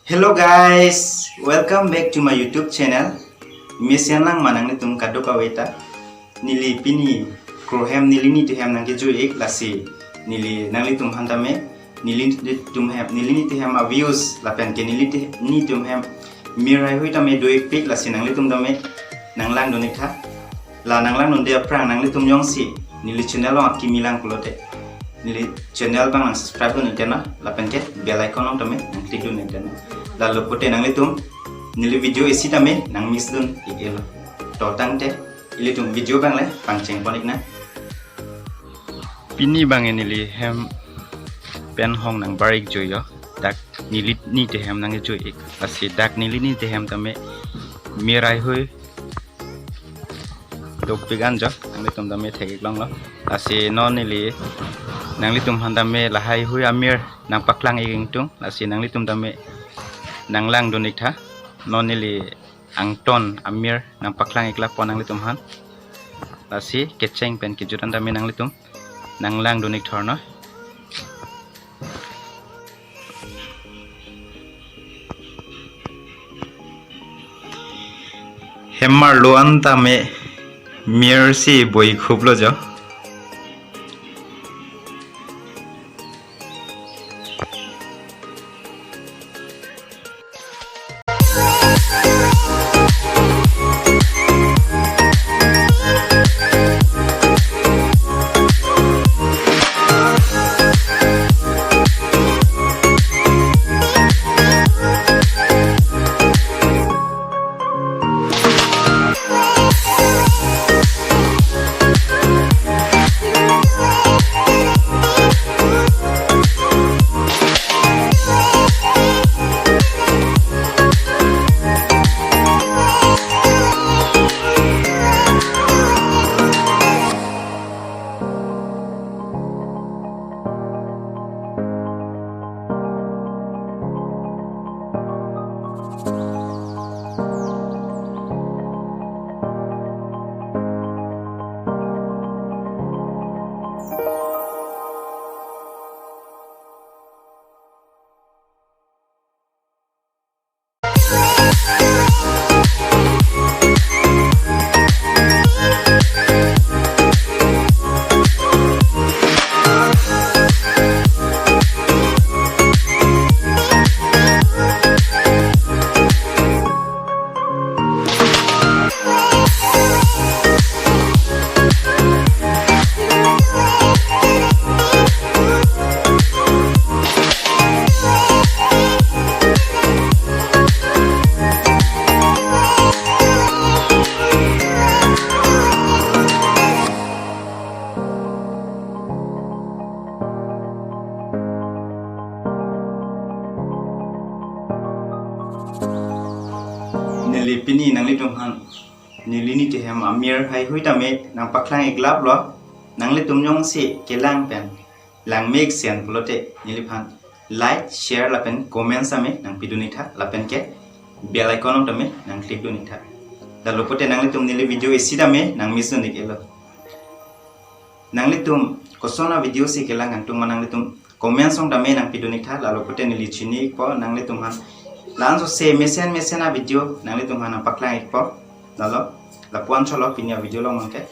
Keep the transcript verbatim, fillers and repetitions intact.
Hello guys, welcome back to my YouTube channel. Mesen lang ma nanglitum kadokave ta. Neli pini krohem neli nitu hem nangkejui-ik, lasi neli nanglitum aphan tame neli nitu hem, neli nitu hem a-views lapen ke neli ti-, nitu hem mir haihui tame do-ikpik, lasi nanglitum tame nanglangdun-ik tha. La nanglangdunde aphrang nanglitum jongsi neli channel along akimi lang pulote neli channel abang nang subscribe dun-ik tha na, lapen ke bell icon along tame nang click dun-ik tha na. Lalo pute nanglitum neli video isi tame nang miss dun-ik-etlo. To tangte ilitum video abang le pangcheng pon-ik nang. Pini abang neli hem pen hong nang bar-ik jui yo. Dak neli nitu hem nangkejui-ik. Lasi dak neli nitu hem tame mir haihui dopik an jo, nanglitum tame thek-ik longlo. Lasi non neli nanglitum aphan tame lahaihui amir nangpaklang-ik ingtung. Lasi nanglitum tame nanglangdun-ik tha. Non neli angton amir nangpaklang-ik lapu nanglitum aphan. Lasi kecheng pen kejut an tame nanglitum nanglangdun-ik thor no. Hem arlo an tame mir si boi khuplo jo. Neli pini nanglitum aphan neli nitu hem amir haihui tame nangpaklang-ik laplo. Nanglitum jongsi kelang pen langme-ik sen pulote neliphan like, share lapen comment tame nangpidun-ik tha, lapen ke bell icon along tame nang click dun-ik tha. Lalo pute nanglitum neli video isi tame nang miss dun-ik-etlo. Nanglitum koson a-video si kelang kangtung ma nanglitum comment along tame nangpidun-ik tha, lalo pute neli chini-ikpo nanglitum aphan. La-an sose mesen mesen a-video nanglitum aphan nangpaklang-ikpo. Lalo lapu-an cholo pini a-video along mangke.